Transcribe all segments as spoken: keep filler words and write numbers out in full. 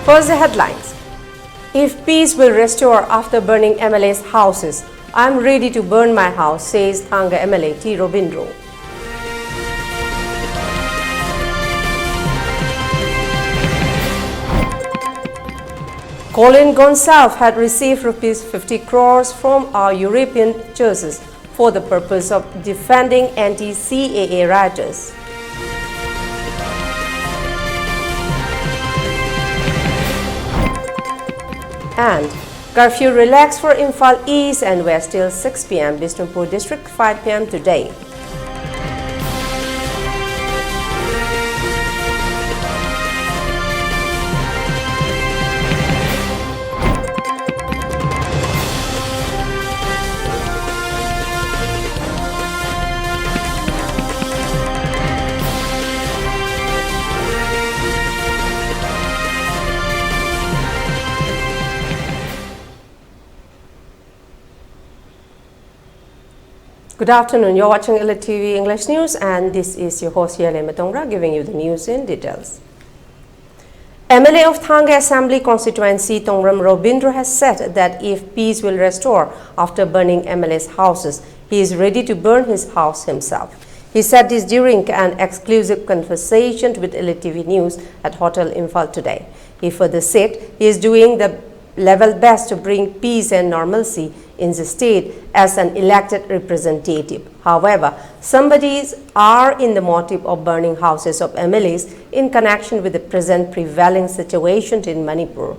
First, the headlines. If peace will restore after burning M L A's houses, I'm ready to burn my house, says Thanga M L A T Robindro. Colin Gonsalves had received rupees fifty crores from our European churches for the purpose of defending anti-C A A rioters. And curfew relaxed for Imphal East and West till six p m, Bishnupur District, five p m today. Good afternoon. You're watching Elite T V English News, and this is your host, Yale Matongra, giving you the news in details. M L A of Thanga Assembly Constituency, Tongram Robindro, has said that if peace will restore after burning M L A's houses, he is ready to burn his house himself. He said this during an exclusive conversation with Elite T V News at Hotel Imphal today. He further said he is doing the level best to bring peace and normalcy in the state as an elected representative. However, some bodies are in the motive of burning houses of M L As in connection with the present prevailing situation in Manipur.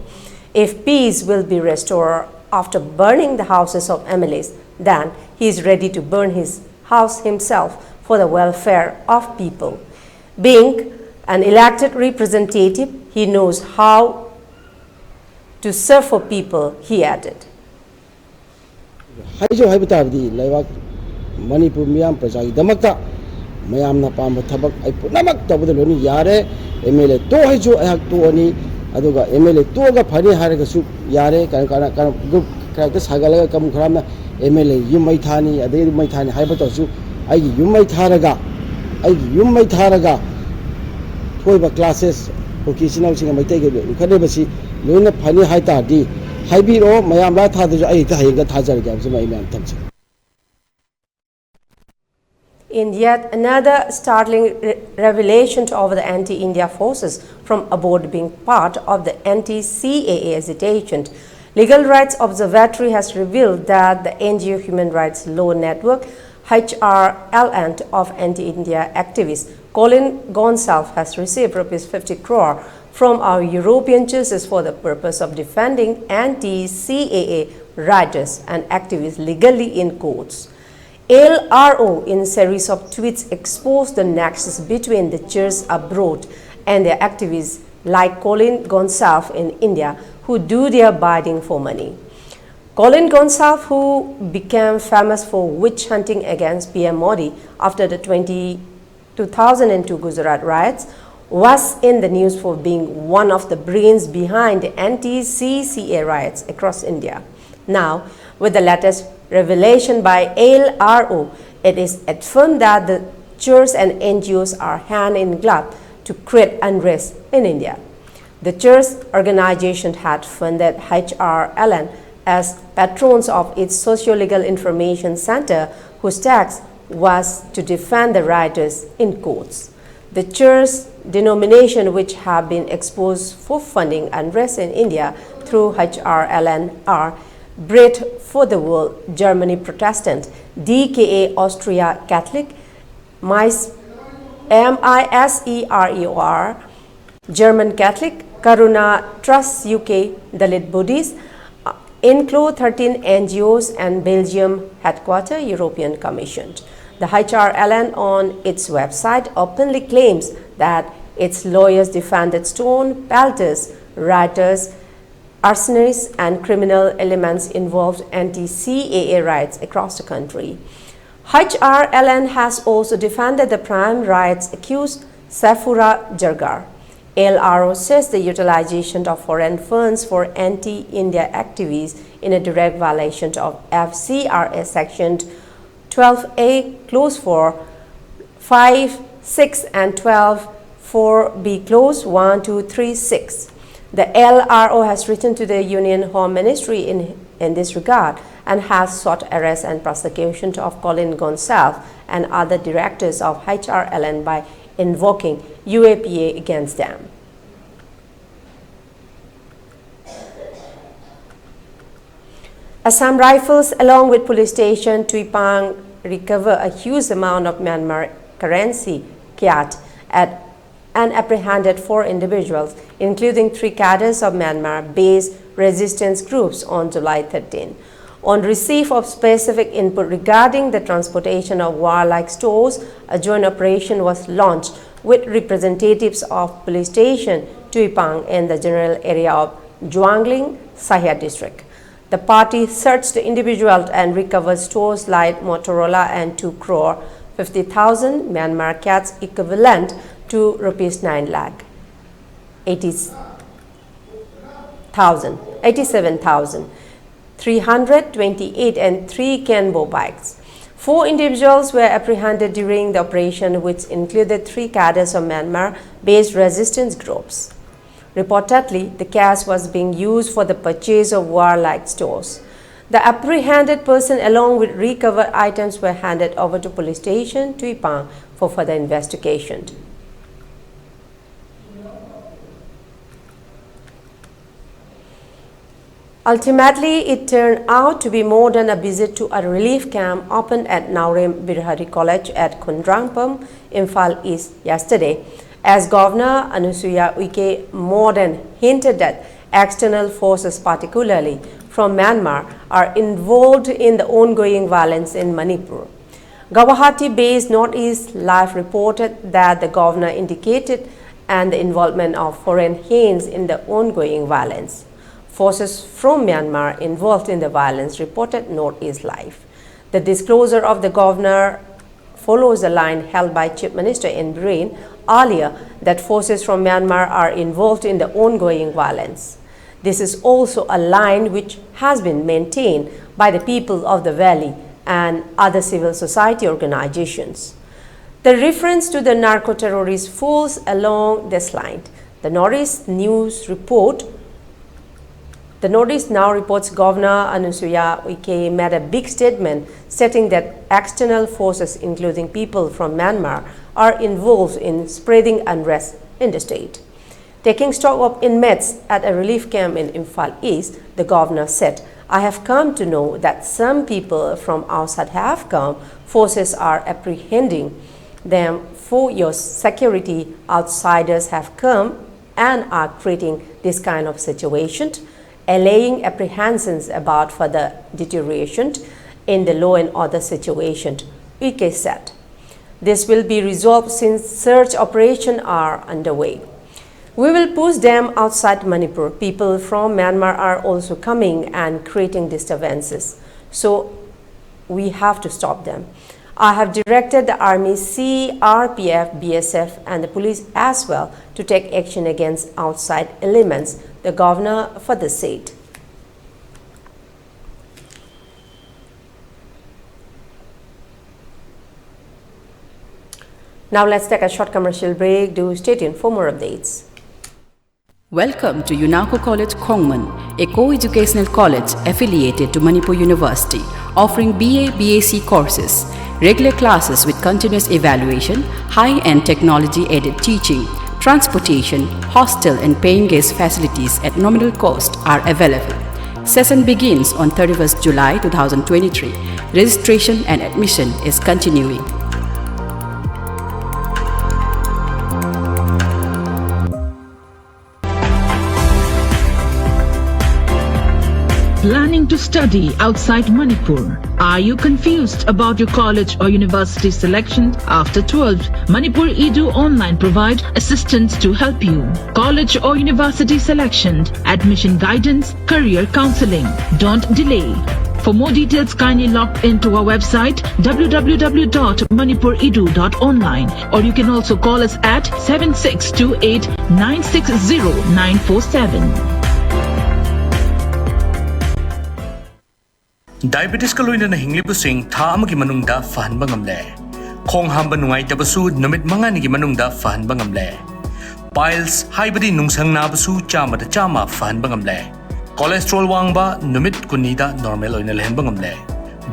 If peace will be restored after burning the houses of M L As, then he is ready to burn his house himself for the welfare of people. Being an elected representative, he knows how to serve for people, he added. ꯍꯥꯏꯖꯧ ꯍꯥꯏꯕ ꯇꯥꯔꯕꯗꯤ ꯂꯩꯕꯥꯛ ꯃꯅꯤꯄꯨꯔ ꯃꯤꯌꯥꯝ ꯄ꯭ꯔꯖꯥꯒꯤꯗꯃꯛꯇ ꯃꯌꯥꯝꯅ ꯄꯥꯝꯕ ꯊꯕꯛ ꯑꯩ ꯄꯨꯝꯅꯃꯛ ꯇꯧꯕꯗ ꯂꯣꯏꯅ ꯌꯥꯔꯦ꯫ ꯑꯦꯝ ꯑꯦꯜ ꯑꯦ ꯇꯣꯛ ꯍꯥꯏꯁꯨ ꯑꯩꯍꯥꯛ ꯇꯣꯛꯑꯅꯤ꯫ ꯑꯗꯨꯒ ꯑꯦꯝ ꯑꯦꯜ ꯑꯦ ꯇꯣꯛꯑꯒ ꯐꯅꯤ ꯍꯥꯏꯔꯒꯁꯨ ꯌꯥꯔꯦ꯫ ꯀꯅꯥ ꯀꯅꯥ ꯀꯅꯥ ꯒ꯭ꯔꯨꯞ ꯈꯔ ꯍꯦꯛꯇ ꯁꯥꯒꯠꯂꯒ ꯀꯃꯨ ꯈꯔꯅ ꯑꯦꯝ ꯑꯦꯜ ꯑꯦ ꯌꯨꯝ ꯃꯩ ꯊꯥꯅꯤ ꯑꯗꯩ ꯌꯨꯝ ꯃꯩ ꯊꯥꯅꯤ ꯍꯥꯏꯕ ꯇꯧꯔꯁꯨ ꯑꯩꯒꯤ ꯌꯨꯝ ꯃꯩ ꯊꯥꯔꯒ ꯑꯩꯒꯤ ꯌꯨꯝ ꯃꯩ ꯊꯥꯔꯒ ꯊꯣꯛꯏꯕ ꯀ꯭ꯂꯥꯁꯦꯁ ꯀꯨꯀꯤ ꯏꯆꯤꯟ ꯏꯅꯥꯎꯁꯤꯡꯒ ꯃꯩꯇꯩꯒ ꯂꯣꯏꯅ ꯈꯠꯅꯕꯁꯤ ꯂꯣꯏꯅ ꯐꯅꯤ ꯍꯥꯏ ꯇꯥꯔꯗꯤ ꯍꯥꯏꯕꯤꯔꯛꯑꯣ, ꯃꯌꯥꯝ ꯂꯥ ꯊꯥꯗꯁꯨ ꯑꯩ ꯍꯦꯛꯇ ꯍꯌꯦꯡꯒ ꯊꯥꯖꯔꯒꯦ ꯍꯥꯏꯕꯁꯤꯃ ꯑꯩ ꯃꯌꯥꯝ ꯊꯝꯖꯒꯦ꯫ In yet another startling re- revelation of the anti India forces from abroad being part of the anti C A A agitation, Legal Rights Observatory has revealed that the N G O Human Rights Law Network, H R L N, of anti India activist Colin Gonsalves has received rupees fifty crore from our European churches for the purpose of defending anti C A A writers and activists legally in courts. L R O, in series of tweets, exposed the nexus between the church abroad and their activists like Colin Gonsalves in India, who do their bidding for money. Colin Gonsalves, who became famous for witch hunting against P M Modi after the twenty, two thousand two Gujarat riots, was in the news for being one of the brains behind the anti C C A riots across India. Now, with the latest revelation by L R O, it is affirmed that the church and N G Os are hand in glove to create unrest in India. The church organization had funded H R L N as patrons of its Socio-Legal Information Center, whose task was to defend the rioters in courts. The church denomination which have been exposed for funding unrest in India through H R L N are Bread for the World, Germany Protestant, D K A Austria Catholic, MIS, M I S E R E O R, German Catholic, Karuna Trust U K, Dalit Buddhist, uh, Inclo thirteen N G Os and Belgium headquarter European Commission. The H R L N on its website openly claims that its lawyers defended stone pelters, writers, arsonists and criminal elements involved anti C A A riots across the country. H R L N has also defended the prime rights accused Saifura Jargar. L R O says the utilization of foreign funds for anti-India activities in a direct violation of F C R A section twelve A clause four, five, six and twelve, four B clause one, two, three, six. The L R O has written to the Union Home Ministry in, in this regard and has sought arrest and prosecution of Colin Gonsalves and other directors of H R L N by invoking U A P A against them. Assam Rifles, along with police station Tuipang, recover a huge amount of Myanmar currency, kyat, at and apprehended four individuals, including three cadres of Myanmar-based resistance groups, on July thirteen. On receipt of specific input regarding the transportation of warlike stores, a joint operation was launched with representatives of police station Tuipang in the general area of Juangling, Sahia district. The party searched the individual and recovered stores like Motorola and two crore fifty thousand Myanmar kyats, equivalent to rupees nine lakh eighty thousand, eighty-seven thousand three hundred twenty-eight and three Kenbo bikes. Four individuals were apprehended during the operation, which included three cadres of Myanmar-based resistance groups. Reportedly, the cash was being used for the purchase of warlike stores. The apprehended person, along with recovered items, were handed over to police station Tuipang for further investigation. Ultimately, it turned out to be more than a visit to a relief camp opened at Naorem Birhari College at Khondrangpam, Imphal East yesterday, as Governor Anusuiya Uikey more than hinted that external forces, particularly from Myanmar, are involved in the ongoing violence in Manipur. Guwahati-based Northeast Live reported that the governor indicated and the involvement of foreign hands in the ongoing violence. Forces from Myanmar involved in the violence, reported Northeast Live. The disclosure of the governor follows the line held by Chief Minister N. Biren earlier that forces from Myanmar are involved in the ongoing violence. This is also a line which has been maintained by the people of the valley and other civil society organizations. The reference to the narco-terrorist falls along this line. The Northeast News report, the Northeast Now reports Governor Anusuiya Uikey made a big statement stating that external forces, including people from Myanmar, are involved in spreading unrest in the state. Taking stock of inmates at a relief camp in Imphal East, the governor said, "I have come to know that some people from outside have come. Forces are apprehending them for your security. Outsiders have come and are creating this kind of situation, allaying apprehensions about further deterioration in the law and order situation," Uikey said. "This will be resolved since search operations are underway. We will push them outside Manipur. People from Myanmar are also coming and creating disturbances. So we have to stop them. I have directed the Army, C R P F, B S F, and the police as well to take action against outside elements," the governor further said. Now let's take a short commercial break. Do stay tuned for more updates. Welcome to UNESCO College Khongmon, a co-educational college affiliated to Manipur University, offering B A, B S C courses, regular classes with continuous evaluation, high-end technology-aided teaching, transportation, hostel and paying guest facilities at nominal cost are available. Session begins on thirty-first July two thousand twenty-three. Registration and admission is continuing. Planning to study outside Manipur? Are you confused about your college or university selection after twelfth? Manipur Edu Online provide assistance to help you. College or university selection, admission guidance, career counseling. Don't delay. For more details, kindly log into our website w w w dot manipur edu dot online, or you can also call us at seven six two eight nine six zero nine four seven. Diabetes ꯀ ꯂꯣꯏꯅꯅ ꯍꯤꯡꯂꯤꯕꯁꯤꯡ ꯊꯥ ꯑꯃꯒꯤ ꯃꯅꯨꯡꯗ ꯐꯍꯟꯕ ꯉꯝꯂꯦ꯫ ꯈꯣꯡ ꯍꯥꯝꯕ ꯅꯨꯡꯉꯥꯏꯇꯕꯁꯨ ꯅꯨꯃꯤꯠ ꯃꯉꯥꯅꯤꯒꯤ ꯃꯅꯨꯡꯗ ꯐꯍꯟꯕ ꯉꯝꯂꯦ꯫ ꯄꯥꯏꯜꯁ ꯍꯥꯏꯕꯗꯤ ꯅꯨꯡꯁꯪ ꯅꯥꯕꯁꯨ ꯆꯥꯝꯃꯗ ꯆꯥꯝꯃ ꯐꯍꯟꯕ ꯉꯝꯂꯦ꯫ ꯀꯣꯂꯦꯁꯇ꯭ꯔꯣꯜ ꯋꯥꯡꯕ ꯅꯨꯃꯤꯠ ꯀꯨꯟꯅꯤꯗ ꯅꯣꯔꯃꯦꯜ ꯑꯣꯏꯅ ꯂꯩꯍꯟꯕ ꯉꯝꯂꯦ꯫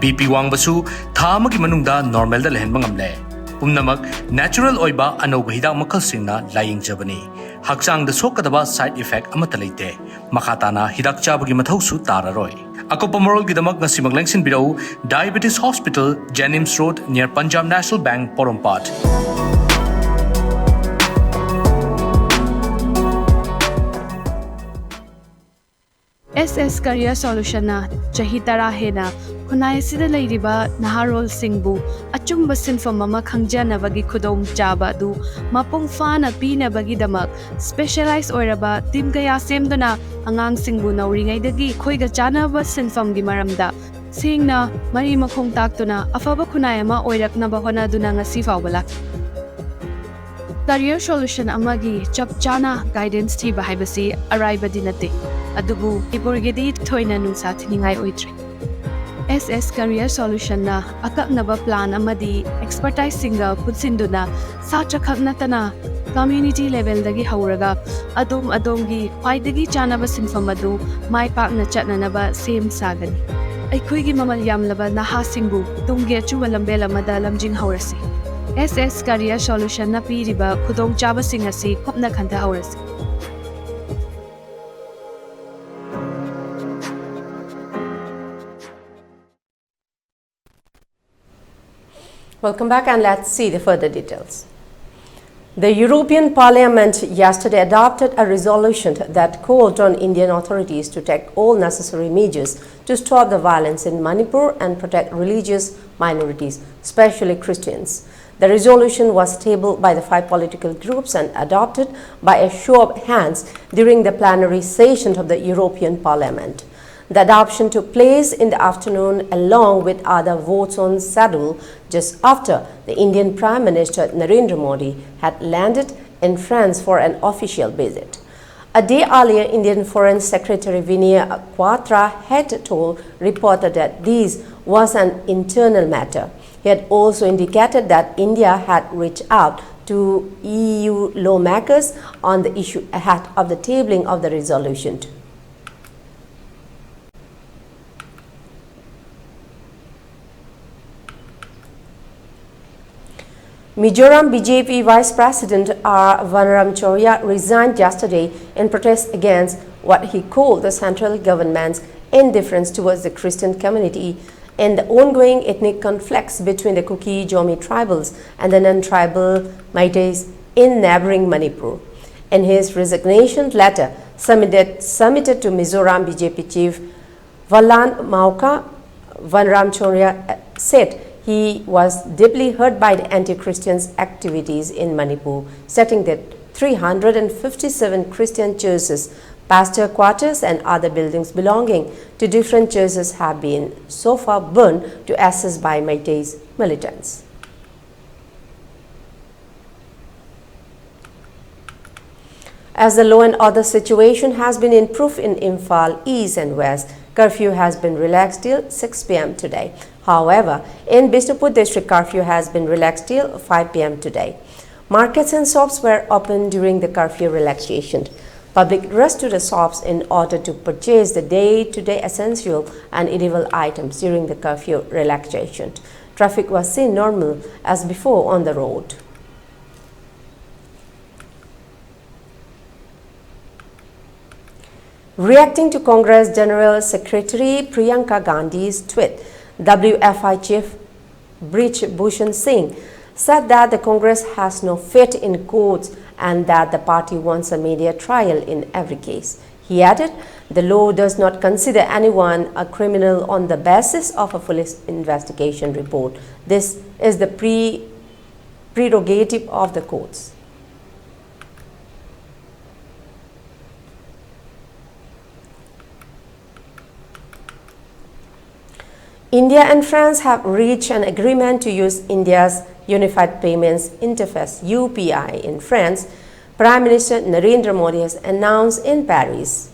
ꯕꯤ ꯄꯤ ꯋꯥꯡꯕꯁꯨ ꯊꯥ ꯑꯃꯒꯤ ꯃꯅꯨꯡꯗ ꯅꯣꯔꯃꯦꯜꯗ ꯂꯩꯍꯟꯕ ꯉꯝꯂꯦ꯫ ꯄꯨꯝꯅꯃꯛ ꯅꯦꯆꯔꯦꯜ ꯑꯣꯏꯕ ꯑꯅꯧꯕ ꯍꯤꯗꯥꯛ ꯃꯈꯜꯁꯤꯡꯅ ꯂꯥꯌꯦꯡꯖꯕꯅꯤ꯫ ꯍꯛꯆꯥꯡꯗ ꯁꯣꯛꯀꯗꯕ ꯁꯥꯏꯗ ꯏꯐꯦꯛ ꯑꯃꯠꯇ ꯂꯩꯇꯦ꯫ ꯃꯈꯥ ꯇꯥꯅ ꯍꯤꯗꯥꯛ ꯆꯥꯕꯒꯤ ꯃꯊꯧꯁꯨ ꯇꯥꯔꯔꯣꯏ꯫ ꯑꯀꯨꯞꯄ ꯃꯔꯣꯜꯒꯤꯗꯃꯛ ꯉꯁꯤꯃꯛ ꯂꯦꯡꯁꯤꯟꯕꯤꯔꯛꯎ, Diabetes Hospital, Jenims Road, near Punjab National Bank, ꯄꯣꯔꯣꯝꯄꯥꯠ꯫ ꯑꯦꯁ ꯑꯦꯁ Career Solutionꯅ ꯆꯍꯤ ꯇꯔꯥ ꯍꯦꯟꯅ ꯈꯨꯟꯅꯥꯏ ꯑꯁꯤꯗ ꯂꯩꯔꯤꯕ ꯅꯍꯥꯔꯣꯜꯁꯤꯡꯕꯨ ꯑꯆꯨꯝꯕ ꯁꯤꯟꯐꯝ ꯑꯃ ꯈꯪꯖꯅꯕꯒꯤ ꯈꯨꯗꯣꯡꯆꯥꯕ ꯑꯗꯨ ꯃꯄꯨꯡ ꯐꯥꯅ ꯄꯤꯅꯕꯒꯤꯗꯃꯛ specialize ꯑꯣꯏꯔꯕ team ꯀꯌꯥ ꯁꯦꯝꯗꯨꯅ ꯑꯉꯥꯡꯁꯤꯡꯕꯨ ꯅꯧꯔꯤꯉꯩꯗꯒꯤ ꯑꯩꯈꯣꯏꯒ ꯆꯥꯟꯅꯕ ꯁꯤꯟꯐꯝꯒꯤ ꯃꯔꯝꯗ ꯁꯦꯡꯅ ꯃꯔꯤ ꯃꯈꯣꯡ ꯇꯥꯛꯇꯨꯅ ꯑꯐꯕ ꯈꯨꯟꯅꯥꯏ ꯑꯃ ꯑꯣꯏꯔꯛꯅꯕ ꯍꯣꯠꯅꯗꯨꯅ ꯉꯁꯤ ꯐꯥꯎꯕ ꯂꯥꯛꯂꯤ꯫ Career Solution ꯑꯃꯒꯤ ꯆꯞ ꯆꯥꯅ guidance ꯊꯤꯕ ꯍꯥꯏꯕꯁꯤ ꯑꯔꯥꯏꯕꯗꯤ ꯅꯠꯇꯦ, ꯑꯗꯨꯕꯨ ꯃꯅꯤꯄꯨꯔꯒꯤꯗꯤ ꯊꯣꯏꯅ ꯅꯨꯡꯁꯥ ꯊꯤꯅꯤꯡꯉꯥꯏ ꯑꯣꯏꯗ꯭ꯔꯦ꯫ ꯑꯦꯁ ꯑꯦꯁ Career Solutionꯅ ꯑꯀꯛꯅꯕ plan ꯑꯃꯗꯤ expertiseꯁꯤꯡꯒ ꯄꯨꯟꯁꯤꯟꯗꯨꯅ ꯁꯥꯇ꯭ꯔꯈꯛ ꯅꯠꯇꯅ community levelꯗꯒꯤ ꯍꯧꯔꯒ ꯑꯗꯣꯝ ꯑꯗꯣꯝꯒꯤ ꯈ꯭ꯋꯥꯏꯗꯒꯤ ꯆꯥꯅꯕ ꯁꯤꯟꯐꯝ ꯑꯗꯨ ꯃꯥꯏ ꯄꯥꯛꯅ ꯆꯠꯅꯅꯕ ꯁꯦꯝ ꯁꯥꯒꯅꯤ꯫ ꯑꯩꯈꯣꯏꯒꯤ ꯃꯃꯜ ꯌꯥꯝꯂꯕ ꯅꯍꯥꯁꯤꯡꯕꯨ ꯇꯨꯡꯒꯤ ꯑꯆꯨꯝꯕ ꯂꯝꯕꯦꯜ ꯑꯃꯗ ꯂꯝꯖꯤꯡꯍꯧꯔꯁꯤ꯫ ꯑꯦꯁ ꯑꯦꯁ Career Solutionꯅ ꯄꯤꯔꯤꯕ ꯈꯨꯗꯣꯡꯆꯥꯕꯁꯤꯡ ꯑꯁꯤ ꯀꯨꯞꯅ ꯈꯟꯊꯍꯧꯔꯁꯤ꯫ Welcome back and let's see the further details. The European Parliament yesterday adopted a resolution that called on Indian authorities to take all necessary measures to stop the violence in Manipur and protect religious minorities, especially Christians. The resolution was tabled by the five political groups and adopted by a show of hands during the plenary session of the European Parliament. The adoption took place in the afternoon along with other votes on schedule just after the Indian Prime Minister Narendra Modi had landed in France for an official visit. A day earlier, Indian Foreign Secretary Vinay Kwatra had told reporters that this was an internal matter. He had also indicated that India had reached out to E U lawmakers on the issue ahead of the tabling of the resolution. Mizoram B J P Vice President R Vanramchorya resigned yesterday in protest against what he called the central government's indifference towards the Christian community and the ongoing ethnic conflicts between the Kuki Zomi tribals and the non-tribal Meiteis in neighboring Manipur. In his resignation letter submitted, submitted to Mizoram B J P chief Valan Mauka, Vanramchorya said he was deeply hurt by the anti-Christian activities in Manipur, stating that three hundred fifty-seven Christian churches, pastor quarters and other buildings belonging to different churches have been so far burned to ashes by Meiteis militants. As the law and order situation has been improved in Imphal East and West, curfew has been relaxed till six p m today. However, in Bishnupur district, curfew has been relaxed till five p m today. Markets and shops were open during the curfew relaxation. Public rushed to the shops in order to purchase the day-to-day essential and edible items during the curfew relaxation. Traffic was seen normal as before on the road. Reacting to Congress General Secretary Priyanka Gandhi's tweet, W F I chief Brij Bhushan Singh said that the Congress has no faith in courts and that the party wants a media trial in every case. He added, "The law does not consider anyone a criminal on the basis of a police investigation report. This is the pre-, prerogative of the courts." India and France have reached an agreement to use India's Unified Payments Interface, U P I, in France, Prime Minister Narendra Modi has announced in Paris.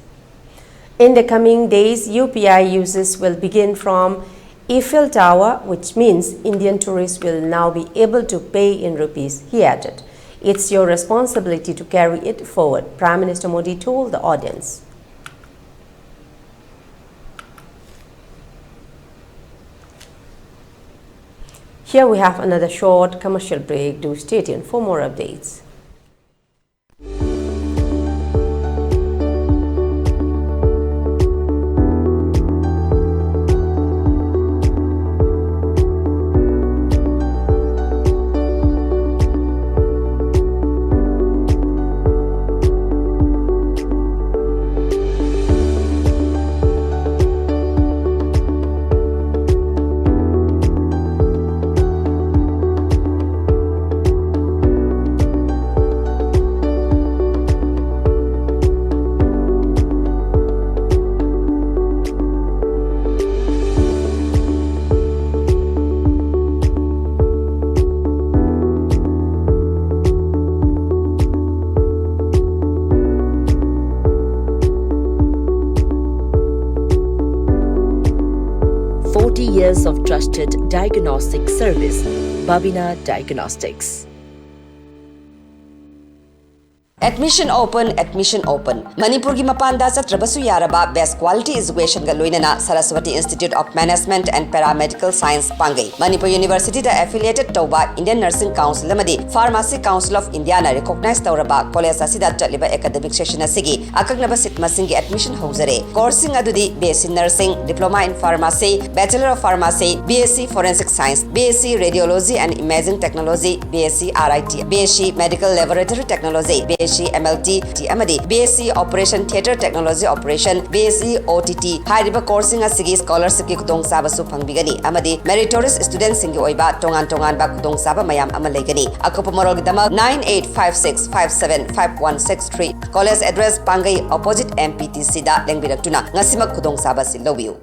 In the coming days, U P I users will begin from Eiffel Tower, which means Indian tourists will now be able to pay in rupees, he added. It's your responsibility to carry it forward, Prime Minister Modi told the audience. Here we have another short commercial break. Do stay tuned for more updates. Forty years of trusted diagnostic service, Babina Diagnostics. Admission open, admission open. ꯃꯅꯤꯄꯨꯔꯒꯤ ꯃꯄꯥꯟꯗ ꯆꯠꯇ꯭ꯔꯕꯁꯨ ꯌꯥꯔꯕ best quality educationꯒ ꯂꯣꯏꯅꯅ Saraswati Institute of Management and Paramedical Science ꯄꯥꯡꯒꯩ꯫ Manipur Universityꯗ affiliated ꯇꯧꯕ Indian Nursing Council ꯑꯃꯗꯤ Pharmacy Council of Indiaꯅ recognize ꯇꯧꯔꯕ college ꯑꯁꯤꯗ ꯆꯠꯂꯤꯕ academic session ꯑꯁꯤꯒꯤ ꯑꯀꯛꯅꯕ seat ꯃꯁꯤꯡꯒꯤ admission ꯍꯧꯖꯔꯦ꯫ Courseꯁꯤꯡ ꯑꯗꯨꯗꯤ B S C Nursing, Diploma in Pharmacy, Bachelor of Pharmacy, B S C Forensic Science, B S C Radiology and Imaging Technology, B S C R I T, B S C Medical Laboratory Technology, B S C M L T ꯑꯃꯗꯤ B S C Operation Theatre Technology Operation, B S C O T T ꯍꯥꯏꯔꯤꯕ courseꯁꯤꯡ ꯑꯁꯤꯒꯤ scholarshipꯀꯤ ꯈꯨꯗꯣꯡꯆꯥꯕꯁꯨ ꯐꯪꯕꯤꯒꯅꯤ ꯑꯃꯗꯤ meritorious studentꯁꯤꯡꯒꯤ ꯑꯣꯏꯕ ꯇꯣꯉꯥꯟ ꯇꯣꯉꯥꯟꯕ ꯈꯨꯗꯣꯡꯆꯥꯕ ꯃꯌꯥꯝ ꯑꯃ ꯂꯩꯒꯅꯤ꯫ ꯑꯀꯨꯞꯄ ꯃꯔꯣꯜꯒꯤꯗꯃꯛ nine eight five six five seven five one six three꯫ College address ꯄꯥꯡꯒꯩ opposite M P T Cꯗ ꯂꯦꯡꯕꯤꯔꯛꯇꯨꯅ ꯉꯁꯤꯃꯛ ꯈꯨꯗꯣꯡꯆꯥꯕ ꯑꯁꯤ ꯂꯧꯕꯤꯌꯨ꯫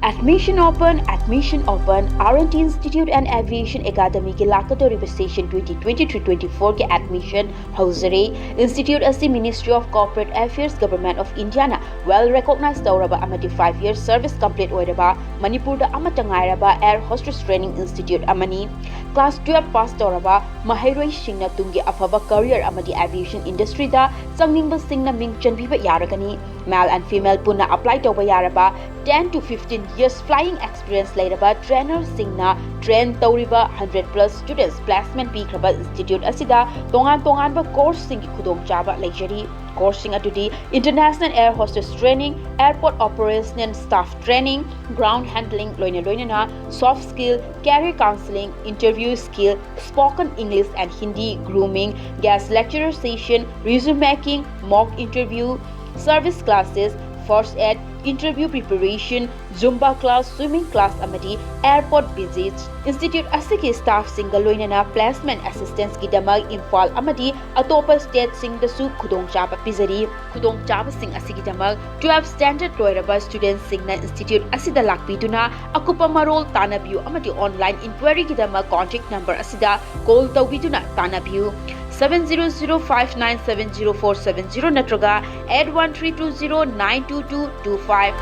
Admission open, admission open. R and T Institute and Aviation Academy ꯒꯤ ꯂꯥꯛꯀꯗꯧꯔꯤꯕ session twenty twenty-three twenty-four ꯒꯤ admission ꯍꯧꯖꯔꯦ꯫ Institute ꯑꯁꯤ Ministry of Corporate Affairs, Government of India ꯅ well recognize ꯇꯧꯔꯕ ꯑꯃꯗꯤ five years service complete ꯑꯣꯏꯔꯕ ꯃꯅꯤꯄꯨꯔꯗ ꯑꯃꯠꯇ ꯉꯥꯏꯔꯕ air hostess training institute ꯑꯃꯅꯤ꯫ Class twelve pass ꯇꯧꯔꯕ ꯃꯍꯩꯔꯣꯏꯁꯤꯡꯅ ꯇꯨꯡꯒꯤ ꯑꯐꯕ career ꯑꯃꯗꯤ aviation industry ꯗ ꯆꯪꯅꯤꯡꯕꯁꯤꯡꯅ ꯃꯤꯡ ꯆꯟꯕꯤꯕ ꯌꯥꯔꯒꯅꯤ꯫ Male and female ꯄꯨꯟꯅ apply ꯇꯧꯕ ꯌꯥꯔꯕ ten to fifteen years flying experience ꯂꯩꯔꯕ trainer ꯁꯤꯡꯅ train ꯇꯧꯔꯤꯕ hundred plus students placement ꯄꯤꯈ꯭ꯔꯕ institute ꯑꯁꯤꯗ ꯇꯣꯉꯥꯟ ꯇꯣꯉꯥꯟꯕ course ꯁꯤꯡꯒꯤ ꯈꯨꯗꯣꯡꯆꯥꯕ ꯂꯩꯖꯔꯤ꯫ Course ꯁꯤꯡ ꯑꯗꯨꯗꯤ International Air Hostess Training, Airport Operational Staff Training, Ground Handling ꯂꯣꯏꯅ ꯂꯣꯏꯅꯅ soft skill, career counseling, interview skill, spoken English and Hindi, grooming, guest lecturer session, resume making, mock interview, service classes, first aid, interview preparation, Zumba class, swimming class ꯑꯃꯗꯤ airport visit꯫ Institute ꯑꯁꯤꯒꯤ staff ꯁꯤꯡꯒ ꯂꯣꯏꯅꯅ placement assistance ꯀꯤꯗꯃꯛ ꯏꯝꯐꯥꯜ ꯑꯃꯗꯤ ꯑꯇꯣꯞꯄ state ꯁꯤꯡꯗꯁꯨ ꯈꯨꯗꯣꯡꯆꯥꯕ ꯄꯤꯖꯔꯤ꯫ ꯈꯨꯗꯣꯡꯆꯥꯕꯁꯤꯡ ꯑꯁꯤꯒꯤꯗꯃꯛ twelve standard ꯂꯣꯏꯔꯕ student ꯁꯤꯡꯅ institute ꯑꯁꯤꯗ ꯂꯥꯛꯄꯤꯗꯨꯅ ꯑꯀꯨꯞꯄ ꯃꯔꯣꯜ ꯇꯥꯟꯅꯕꯤꯌꯨ ꯑꯃꯗꯤ online inquiry ꯒꯤꯗꯃꯛ contact number ꯑꯁꯤꯗ call ꯇꯧꯕꯤꯗꯨꯅ ꯇꯥꯟꯅꯕꯤꯌꯨ꯫ Seven zero zero five nine seven zero four seven zero ꯅꯠꯇ꯭ꯔꯒ eight one three two zero nine two two two five꯫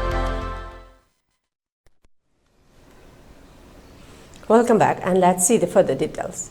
Welcome back, and let's see the further details.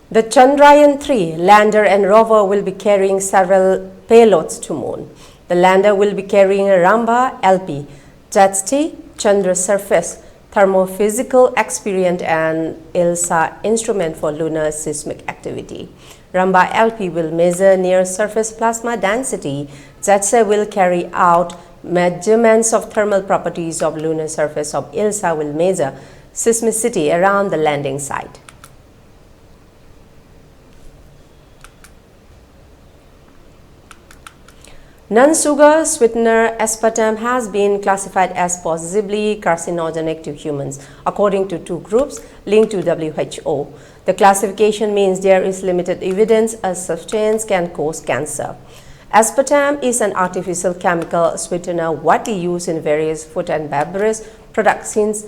The Chandrayaan three lander and rover will be carrying several payloads to moon. The lander will be carrying a Ramba L P, Jatsti, Chandra surface, thermophysical experiment, and ILSA instrument for lunar seismic activity. Ramba L P will measure near surface plasma density. Jatsti will carry out measurements of thermal properties of lunar surface of ILSA will measure seismicity around the landing site. Non-sugar sweetener aspartame has been classified as possibly carcinogenic to humans, according to two groups linked to W H O. The classification means there is limited evidence a substance can cause cancer. Aspartame is an artificial chemical sweetener widely used in various food and beverage products since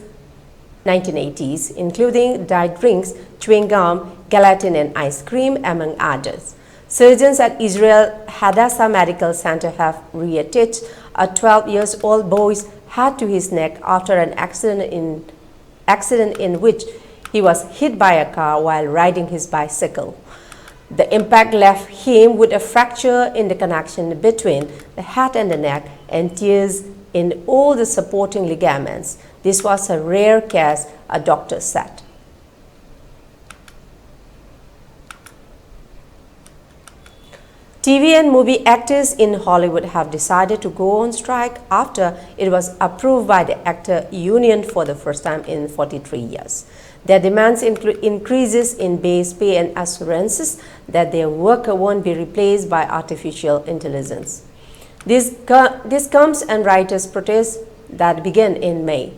nineteen eighties, including diet drinks, chewing gum, gelatin, and ice cream, among others. Surgeons at Israel Hadassah Medical Center have reattached a twelve years old boy's head to his neck after an accident in, accident in which he was hit by a car while riding his bicycle. The impact left him with a fracture in the connection between the head and the neck and tears in all the supporting ligaments. This was a rare case, a doctor said. T V and movie actors in Hollywood have decided to go on strike after it was approved by the actor union for the first time in forty-three years. Their demands include increases in base pay and assurances that their work won't be replaced by artificial intelligence. This, co- this comes and writers' protests that began in May.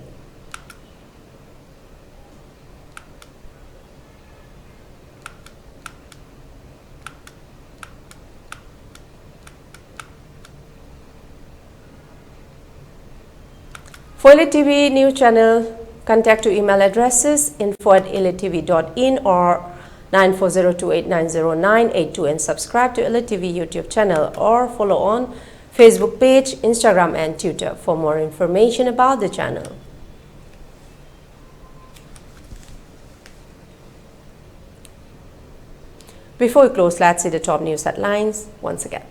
For L T V news channel, contact to email addresses info at L T V dot in or nine four zero two eight nine zero nine eight two and subscribe to L T V YouTube channel or follow on Facebook page, Instagram and Twitter for more information about the channel. Before we close, let's see the top news headlines once again.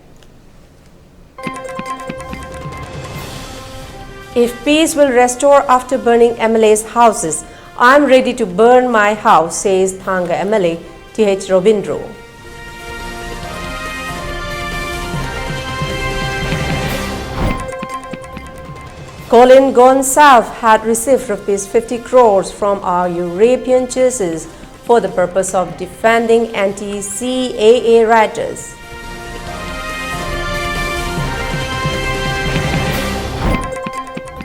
If peace will restore after burning M L A's houses, I'm ready to burn my house, says Thanga M L A T H Robindro. Colin Gonsalve had received rupees fifty crores from our European churches for the purpose of defending anti-C A A writers.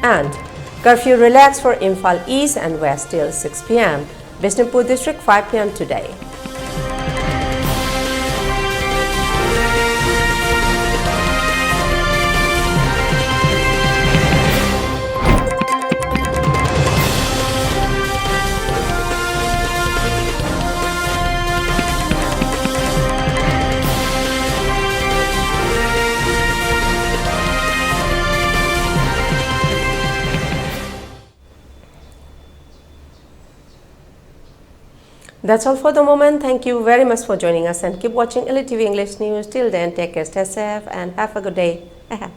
And curfew relaxed for Imphal East and West till six p.m. Bishnupur District, five p.m. today. That's all for the moment. Thank you very much for joining us and keep watching Elite T V English News. Till then, take care, stay safe, and have a good day ahead.